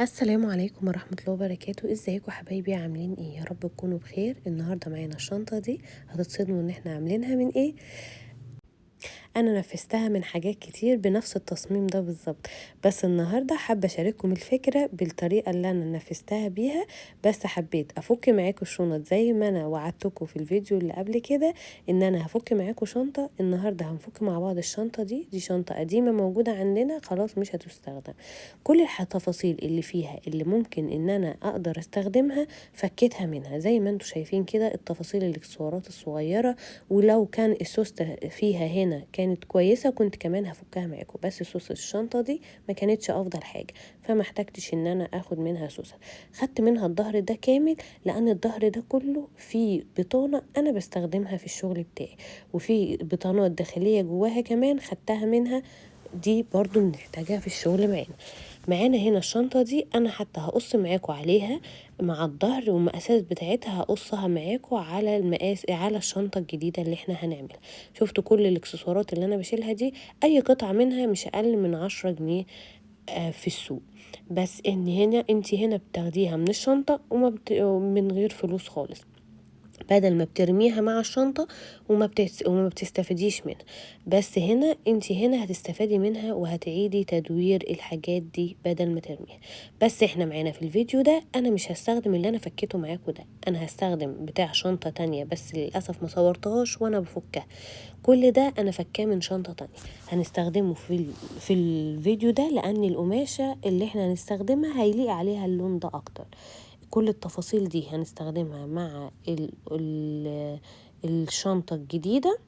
السلام عليكم ورحمة الله وبركاته. ازيكم حبايبي؟ عاملين ايه؟ يا رب تكونوا بخير. النهاردة معانا الشنطة دي، هتتصدموا ان احنا عاملينها من ايه. انا نفذتها من حاجات كتير بنفس التصميم ده بالظبط، بس النهاردة حابة اشارككم الفكرة بالطريقة اللي انا نفذتها بيها. بس حبيت افك معاكم الشنط زي ما انا وعدتكم في الفيديو اللي قبل كده ان انا هفك معاكم شنطة. النهاردة هنفك مع بعض الشنطة دي. دي شنطة قديمة موجودة عندنا، خلاص مش هتستخدم. كل التفاصيل اللي فيها اللي ممكن ان انا اقدر استخدمها فكيتها منها زي ما انتم شايفين كده، التفاصيل الاكسسوارات الصغيرة، ولو كان السوستة فيها هنا كانت كويسة كنت كمان هفكها معاكم، بس سوس الشنطة دي ما كانتش افضل حاجة، فما احتجتش ان انا اخد منها سوسة. خدت منها الظهر ده كامل لان الظهر ده كله فيه بطانة انا بستخدمها في الشغل بتاعي، وفي بطانات داخلية جواها كمان خدتها منها، دي برضو بنحتاجها في الشغل معانا. معانا هنا الشنطة دي انا حتى هقص معاكم عليها مع الظهر، والمقاسات بتاعتها هقصها معاكم على المقاس على الشنطة الجديدة اللي احنا هنعملها. شفتوا كل الاكسسوارات اللي انا بشيلها دي، اي قطعة منها مش اقل من 10 جنيه في السوق، بس ان هنا انت هنا بتاخديها من الشنطة وما من غير فلوس خالص، بدل ما بترميها مع الشنطة وما بتستفيديش منها. بس هنا انت هنا هتستفادي منها وهتعيدي تدوير الحاجات دي بدل ما ترميها. بس احنا معانا في الفيديو ده انا مش هستخدم اللي انا فكيته معاكم ده، انا هستخدم بتاع شنطة تانية، بس للأسف ما صورتهاش وانا بفكها. كل ده انا فكاه من شنطة تانية، هنستخدمه في الفيديو ده لان القماشة اللي احنا هنستخدمها هيليق عليها اللون ده اكتر. كل التفاصيل دي هنستخدمها مع ال ال الشنطة الجديدة.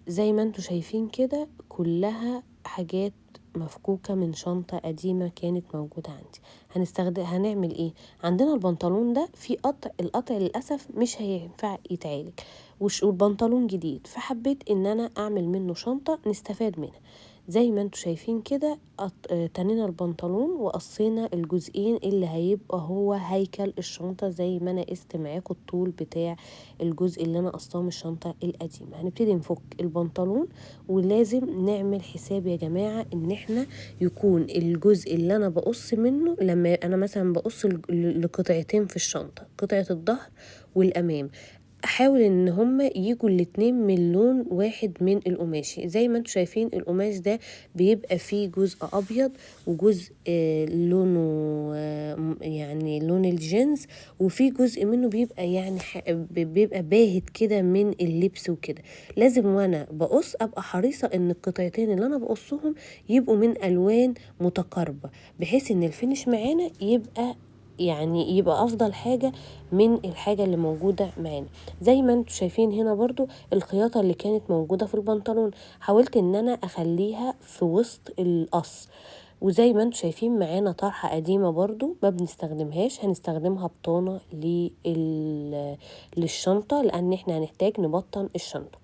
زي ما انتوا شايفين كده كلها حاجات مفكوكة من شنطة قديمة كانت موجودة عندي. هنعمل ايه؟ عندنا البنطلون ده في قطع، القطع للأسف مش هينفع يتعالج، والبنطلون جديد، فحبيت ان انا اعمل منه شنطة نستفاد منها. زي ما انتوا شايفين كده تنينا البنطلون وقصينا الجزئين اللي هيبقى هو هيكل الشنطة، زي ما انا قست معاكم الطول بتاع الجزء اللي انا قصاه من الشنطة القديمة. هنبتدي نفك البنطلون، ولازم نعمل حساب يا جماعة ان احنا يكون الجزء اللي انا بقص منه، لما انا مثلا بقص لقطعتين في الشنطة، قطعة الظهر والامام، احاول ان هما يجوا الاتنين من لون واحد من القماش. زي ما انتوا شايفين القماش ده بيبقى فيه جزء ابيض وجزء لونه يعني لون الجينز، وفي جزء منه بيبقى يعني بيبقى باهت كده من اللبس وكده. لازم وانا بقص ابقى حريصة ان القطعتين اللي انا بقصهم يبقوا من الوان متقاربة، بحيث ان ال finish معانا يبقى يعني يبقى افضل حاجة من الحاجة اللي موجودة معانا. زي ما انتوا شايفين هنا برضو الخياطة اللي كانت موجودة في البنطلون حاولت ان انا اخليها في وسط القص. وزي ما انتوا شايفين معانا طرحة قديمة برضو ما بنستخدمهاش، هنستخدمها بطانة للشنطة لان احنا هنحتاج نبطن الشنطة.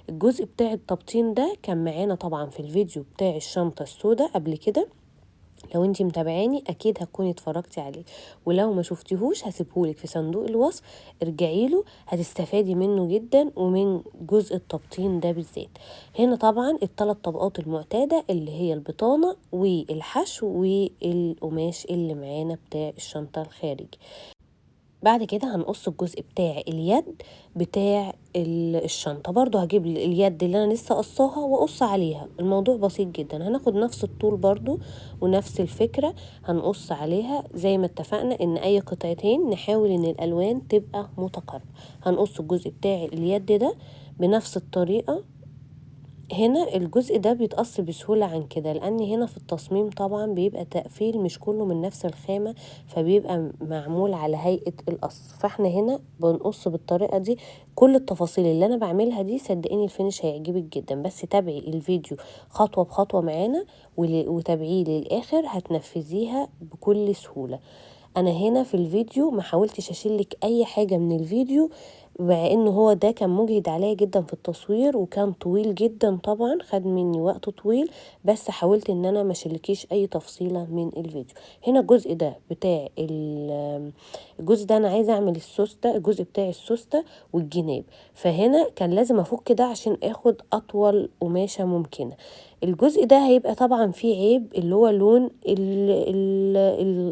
الجزء بتاع التبطين ده كان معانا طبعا في الفيديو بتاع الشنطة السوداء قبل كده، لو انتي متابعاني اكيد هتكوني اتفرجتي عليه، ولو ما شفتيهوش هسيبهولك في صندوق الوصف، ارجعي له هتستفادي منه جدا ومن جزء التبطين ده بالذات. هنا طبعا الثلاث طبقات المعتادة اللي هي البطانة والحشو والقماش اللي معانا بتاع الشنطة الخارجي. بعد كده هنقص الجزء بتاع اليد بتاع الشنطة، برضو هجيب اليد اللي انا لسه قصاها واقص عليها. الموضوع بسيط جدا، هناخد نفس الطول برضو ونفس الفكرة، هنقص عليها زي ما اتفقنا ان اي قطعتين نحاول ان الالوان تبقى متقاربة. هنقص الجزء بتاع اليد ده بنفس الطريقة. هنا الجزء ده بيتقص بسهولة عن كده، لان هنا في التصميم طبعا بيبقى تقفيل مش كله من نفس الخامة، فبيبقى معمول على هيئة القص، فاحنا هنا بنقص بالطريقة دي. كل التفاصيل اللي انا بعملها دي صدقيني الفينش هيعجبك جدا، بس تابعي الفيديو خطوة بخطوة معانا وتابعيه للاخر هتنفذيها بكل سهولة. انا هنا في الفيديو ما حاولتش اشيلك اي حاجة من الفيديو، مع ان هو ده كان مجهد عليا جدا في التصوير وكان طويل جدا طبعا، خد مني وقت طويل، بس حاولت ان انا ما اشيلكيش اي تفصيلة من الفيديو. هنا الجزء ده بتاع الجزء ده انا عايزه اعمل السوسته، الجزء بتاع السوسته والجناب، فهنا كان لازم افك ده عشان اخد اطول قماشه ممكنه. الجزء ده هيبقى طبعا فيه عيب اللي هو لون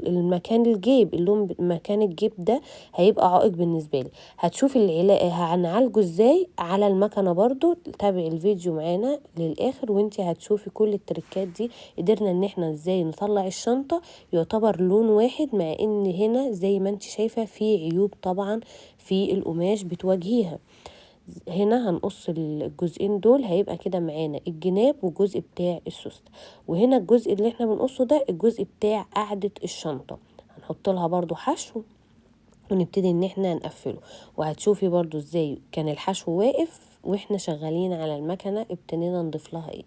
المكان الجيب، اللون مكان الجيب ده هيبقى عائق بالنسبة لي. هتشوفي العلاقة هنعالجه ازاي على المكنه برضو، تابعي الفيديو معانا للاخر وانتي هتشوفي كل التركات دي قدرنا ان احنا ازاي نطلع الشنطة يعتبر لون واحد، مع ان هنا زي ما انت شايفه في عيوب طبعا في القماش بتواجهيها. هنا هنقص الجزئين دول، هيبقى كده معانا الجناب والجزء بتاع السوست، وهنا الجزء اللي احنا بنقصه ده الجزء بتاع قاعدة الشنطة، هنحط لها برضو حشو ونبتدي ان احنا نقفله. وهتشوفي برضو ازاي كان الحشو واقف واحنا شغالين على المكنة ابتدينا نضيف لها ايه.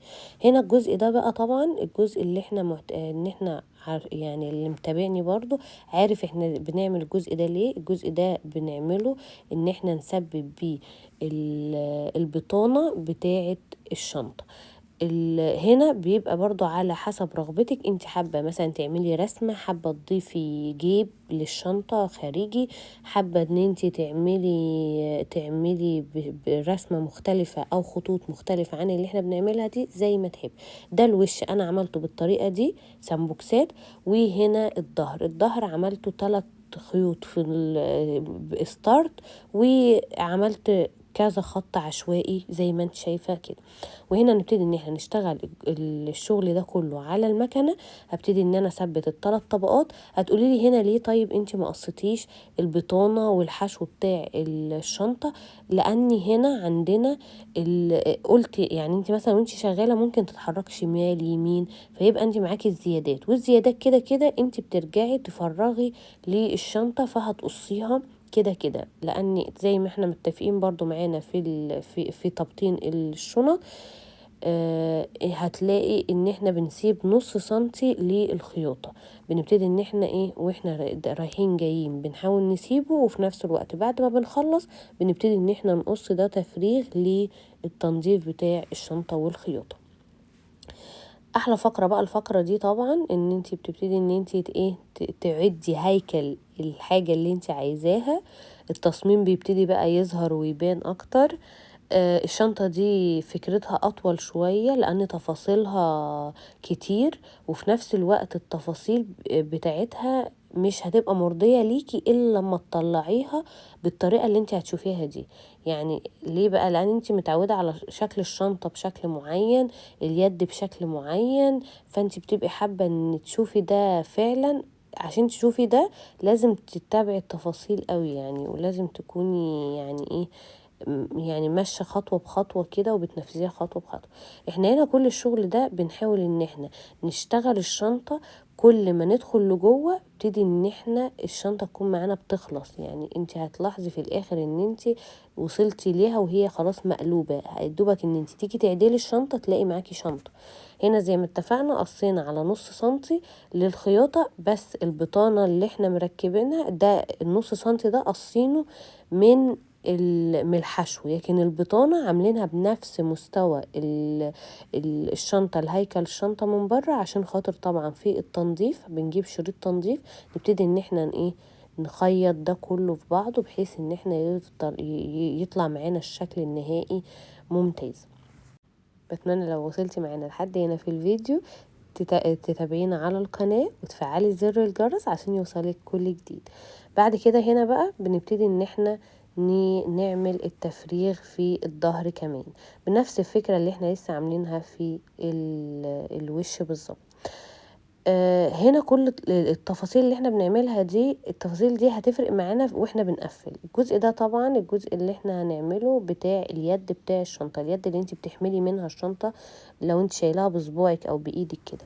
هنا الجزء ده بقى طبعا الجزء اللي احنا ان احنا يعني اللي متابعني برضو عارف احنا بنعمل الجزء ده ليه. الجزء ده بنعمله ان احنا نسبب بيه البطانة بتاعة الشنطة. هنا بيبقى برضو على حسب رغبتك، انت حابة مثلا تعملي رسمة، حابة تضيفي جيب للشنطة خارجي، حابة ان انت تعملي برسمة مختلفة او خطوط مختلفة عن اللي احنا بنعملها دي زي ما تحب. ده الوش انا عملته بالطريقة دي سمبوكسات، وهنا الظهر عملته 3 خيوط في ال start، وعملت كذا خط عشوائي زي ما انت شايفه كده. وهنا نبتدي ان احنا نشتغل الشغل ده كله على المكنه. هبتدي ان انا اثبت ال3 طبقات. هتقولي لي هنا ليه طيب انت ما قصيتيش البطانة والحشو بتاع الشنطة؟ لان هنا عندنا قلت يعني انت مثلا وانت شغالة ممكن تتحركي شمال يمين، فيبقى انت معاكي الزيادات، والزيادات كده كده انت بترجعي تفرغي للشنطه فهتقصيها كده كده، لان زي ما احنا متفقين برضو معانا في في في تبطين الشنط هتلاقي ان احنا بنسيب نص سنتي للخياطة، بنبتدي ان احنا ايه واحنا رايحين جايين بنحاول نسيبه، وفي نفس الوقت بعد ما بنخلص بنبتدي ان احنا نقص ده تفريغ للتنظيف بتاع الشنطة والخياطة. احلى فقرة بقى الفقرة دي طبعا ان انتي بتبتدي ان انتي ايه تعدي هيكل الحاجة اللي انتي عايزاها، التصميم بيبتدي بقى يظهر ويبان اكتر. الشنطة دي فكرتها اطول شوية لان تفاصيلها كتير، وفي نفس الوقت التفاصيل بتاعتها مش هتبقى مرضية ليكي الا لما تطلعيها بالطريقة اللي انت هتشوفيها دي. يعني ليه بقى؟ لان انت متعودة على شكل الشنطة بشكل معين، اليد بشكل معين، فانت بتبقي حابة ان تشوفي ده فعلا. عشان تشوفي ده لازم تتبعي التفاصيل قوي يعني، ولازم تكوني يعني ايه يعني ماشية خطوة بخطوة كده وبتنفذيها خطوة بخطوة. احنا هنا كل الشغل ده بنحاول ان احنا نشتغل الشنطة، كل ما ندخل لجوه ابتدي ان احنا الشنطة تكون معانا بتخلص. يعني انت هتلاحظي في الاخر ان انت وصلتي ليها وهي خلاص مقلوبة، هيدوبك ان انت تيجي تعدلي الشنطة تلاقي معاكي شنطه. هنا زي ما اتفقنا قصينا على نص سنتي للخياطه، بس البطانة اللي احنا مركبينها ده النص سنتي ده قصينه من الحشو، لكن البطانة عاملينها بنفس مستوى الشنطة، الهيكل الشنطة من بره، عشان خاطر طبعا في التنظيف بنجيب شريط تنظيف نبتدي ان احنا ايه نخيط ده كله في بعضه بحيث ان احنا يفضل يطلع معانا الشكل النهائي ممتاز. بتمنى لو وصلتي معانا لحد هنا في الفيديو تتابعينا على القناة وتفعلي زر الجرس عشان يوصلك كل جديد. بعد كده هنا بقى بنبتدي ان احنا نعمل التفريغ في الظهر كمان بنفس الفكرة اللي احنا لسه عاملينها في الوش بالظبط. هنا كل التفاصيل اللي احنا بنعملها دي، التفاصيل دي هتفرق معانا واحنا بنقفل الجزء ده. طبعا الجزء اللي احنا هنعمله بتاع اليد بتاع الشنطة، اليد اللي انت بتحملي منها الشنطة لو انت شايلاها بصباعك او بايدك كده.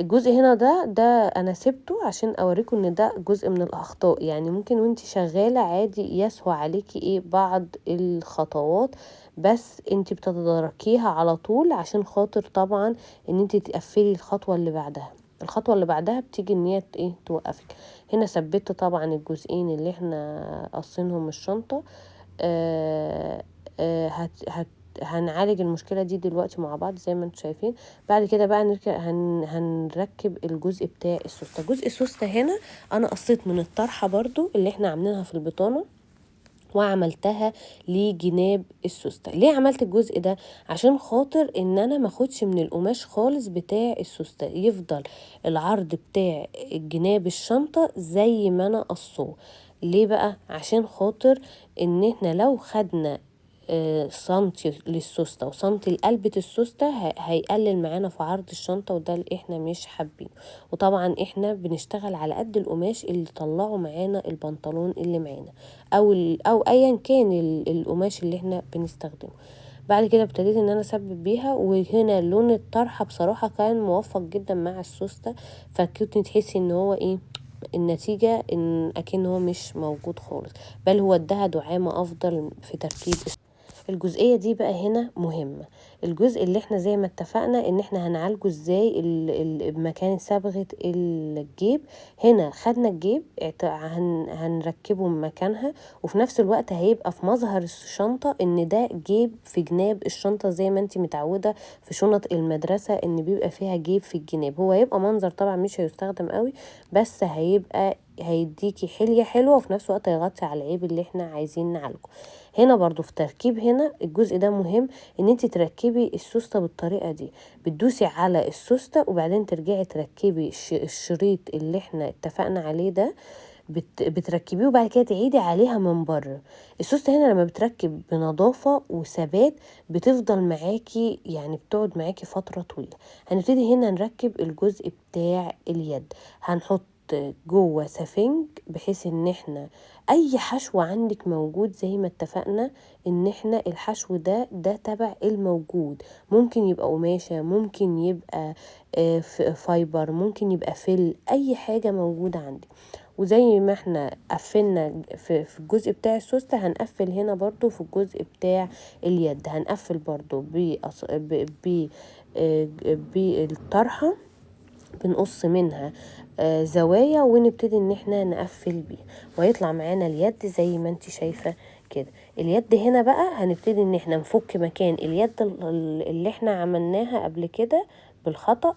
الجزء هنا ده انا سبته عشان اوريكم ان ده جزء من الاخطاء، يعني ممكن وانت شغالة عادي يسهو عليكي ايه بعض الخطوات، بس انت بتتداركيها على طول عشان خاطر طبعا ان انت تقفلي الخطوة اللي بعدها. الخطوة اللي بعدها بتيجي ان هي ايه توقفك. هنا ثبت طبعا الجزئين اللي احنا قصينهم الشنطة. هنعالج المشكلة دي دلوقتي مع بعض زي ما انتم شايفين. بعد كده بقى هنركب الجزء بتاع السوسته. جزء السوسته هنا انا قصيت من الطرحة برضو اللي احنا عاملينها في البطانة، وعملتها لجناب السوستة. ليه عملت الجزء ده؟ عشان خاطر ان انا ماخدش من القماش خالص بتاع السوستة، يفضل العرض بتاع جناب الشنطة زي ما انا قصوه. ليه بقى؟ عشان خاطر ان احنا لو خدنا سنتي للسوستة وسنتي لقلبة السوستة هيقلل معانا في عرض الشنطة، وده اللي احنا مش حابينه. وطبعا احنا بنشتغل على قد القماش اللي طلعه معانا البنطلون اللي معانا او ايا كان القماش اللي احنا بنستخدمه. بعد كده ابتديت ان انا اثبت بيها، وهنا لون الطرحة بصراحة كان موفق جدا مع السوستة، فكنت تحسي ان هو ايه النتيجة، ان اكن هو مش موجود خالص، بل هو اداها دعامة افضل في تركيب الجزئية دي. بقى هنا مهمة الجزء اللي احنا زي ما اتفقنا ان احنا هنعالجه ازاي، مكان صبغة الجيب. هنا خدنا الجيب هنركبه مكانها، وفي نفس الوقت هيبقى في مظهر الشنطة ان ده جيب في جناب الشنطة زي ما انت متعودة في شنط المدرسة ان بيبقى فيها جيب في الجناب. هو هيبقى منظر طبعا مش هيستخدم قوي، بس هيبقى هيديكي حلية حلوة، وفي نفس الوقت هيغطي على العيب اللي احنا عايزين نعالجه. هنا برضو في تركيب هنا الجزء ده مهم ان انت تركبي السوستة بالطريقة دي، بتدوسي على السوستة وبعدين ترجعي تركبي الشريط اللي احنا اتفقنا عليه ده، بتركبيه وبعد كده تعيدي عليها من بره. السوستة هنا لما بتركب بنظافة وثبات بتفضل معاكي، يعني بتقعد معاكي فترة طويلة. هنبتدي هنا نركب الجزء بتاع اليد، هنحط جوه سفنج بحيث ان احنا اي حشو عندك موجود زي ما اتفقنا ان احنا الحشو ده تبع الموجود، ممكن يبقى قماشة، ممكن يبقى fiber، ممكن يبقى فل، اي حاجة موجودة عندك. وزي ما احنا قفلنا في الجزء بتاع السوستة هنقفل هنا برضو في الجزء بتاع اليد، هنقفل برضو بالطرحة، بنقص منها زوايا ونبتدي ان احنا نقفل بيها، وهيطلع معانا اليد زي ما انت شايفة كده. اليد هنا بقى هنبتدي ان احنا نفك مكان اليد اللي احنا عملناها قبل كده بالخطأ،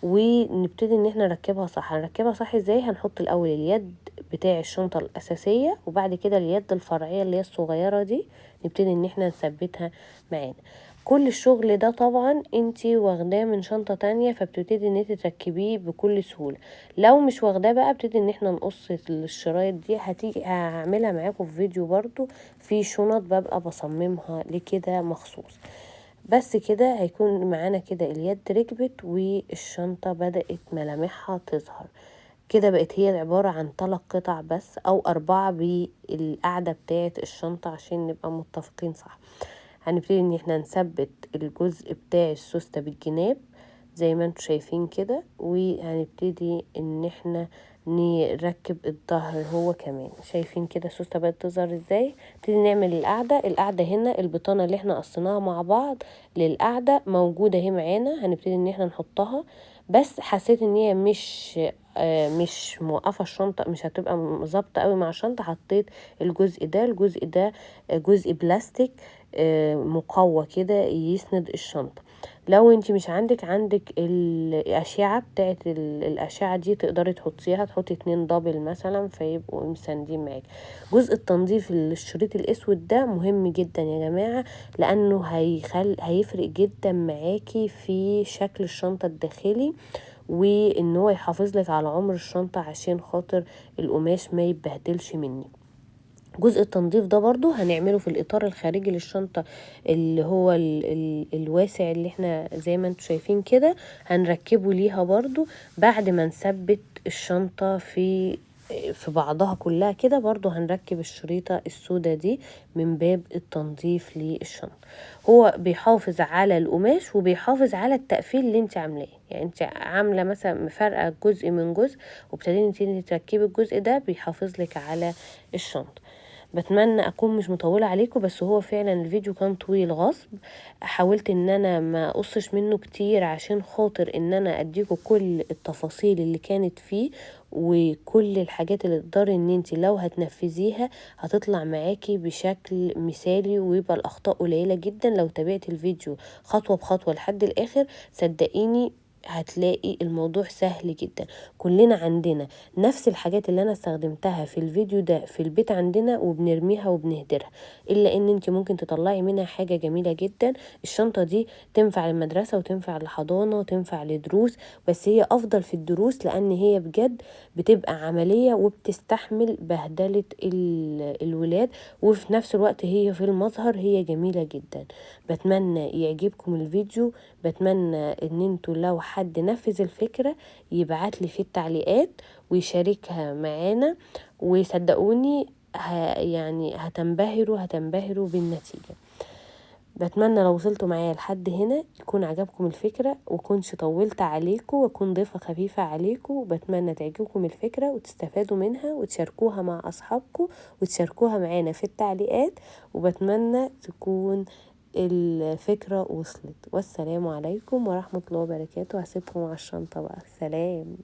ونبتدي ان احنا نركبها صح. هنركبها صح ازاي؟ هنحط الاول اليد بتاع الشنطة الاساسية، وبعد كده اليد الفرعية اللي هي الصغيرة دي نبتدي ان احنا نثبتها معانا. كل الشغل ده طبعا انتي واخداه من شنطة تانية، فبتبتدي ان انتي تركبيه بكل سهولة. لو مش واخداه بقى بتبتدي ان احنا نقص الشرايط دي، هتيجي هعملها معاكم في فيديو برضو في شنط ببقى بصممها لكده مخصوص. بس كده هيكون معانا كده اليد ركبت والشنطة بدأت ملامحها تظهر كده، بقت هي عبارة عن 3 قطع بس او 4 بالقعدة بتاعة الشنطة عشان نبقى متفقين صح. هنبتدي ان احنا نثبت الجزء بتاع السوستة بالجناب زي ما انتم شايفين كده، وهنبتدي ان احنا نركب الظهر هو كمان. شايفين كده السوستة بقت تظهر ازاي؟ نبتدي نعمل القعدة. القعدة هنا البطانة اللي احنا قصيناها مع بعض للقعدة موجودة اهي معانا، هنبتدي ان احنا نحطها. بس حسيت ان هي مش موقفة الشنطة، مش هتبقى ظابطة قوي مع الشنطة، حطيت الجزء ده. الجزء ده جزء بلاستيك مقوى كده يسند الشنطة. لو انتي مش عندك الاشعة بتاعت الاشعة دي تقدري تحطيها، تحطي 2 دبل مثلا فيبقوا مساندين معاك. جزء التنظيف الشريط الاسود ده مهم جدا يا جماعة، لانه هيفرق جدا معاكي في شكل الشنطة الداخلي، وان هو يحافظ لك على عمر الشنطة عشان خاطر القماش ما يتبهدلش منك. جزء التنظيف ده برضو هنعمله في الإطار الخارجي للشنطة اللي هو الواسع اللي احنا زي ما انتم شايفين كده، هنركبه ليها برضو بعد ما نثبت الشنطة في بعضها كلها كده. برضو هنركب الشريطة السوداء دي من باب التنظيف للشنطة. هو بيحافظ على القماش وبيحافظ على التقفيل اللي انت عاملاه، يعني انت عاملة مثلا مفرقة جزء من جزء وابتديتي تركبي الجزء ده، بيحافظ لك على الشنطة. بتمنى اكون مش مطوله عليكم، بس هو فعلا الفيديو كان طويل غصب، حاولت ان انا ما اقصش منه كتير عشان خاطر ان انا اديكم كل التفاصيل اللي كانت فيه وكل الحاجات اللي تقدري ان انت لو هتنفذيها هتطلع معاكي بشكل مثالي ويبقى الاخطاء قليله جدا. لو تابعتي الفيديو خطوه بخطوه لحد الاخر صدقيني هتلاقي الموضوع سهل جدا. كلنا عندنا نفس الحاجات اللي انا استخدمتها في الفيديو ده في البيت عندنا وبنرميها وبنهدرها، الا ان انت ممكن تطلعي منها حاجة جميلة جدا. الشنطة دي تنفع للمدرسة وتنفع لحضانة وتنفع لدروس، بس هي افضل في الدروس لان هي بجد بتبقى عملية وبتستحمل بهدلة الولاد، وفي نفس الوقت هي في المظهر هي جميلة جدا. بتمنى يعجبكم الفيديو، بتمنى ان انتوا لو حد نفذ الفكرة يبعت لي في التعليقات ويشاركها معانا، وصدقوني يعني هتنبهروا بالنتيجة. بتمنى لو وصلتوا معايا لحد هنا يكون عجبكم الفكرة وكنش طولت عليكم واكون ضيفة خفيفة عليكم. بتمنى تعجبكم الفكرة وتستفادوا منها وتشاركوها مع أصحابكم وتشاركوها معانا في التعليقات، وبتمنى تكون الفكرة وصلت. والسلام عليكم ورحمة الله وبركاته. هسيبكم على الشنطة بقى. سلام.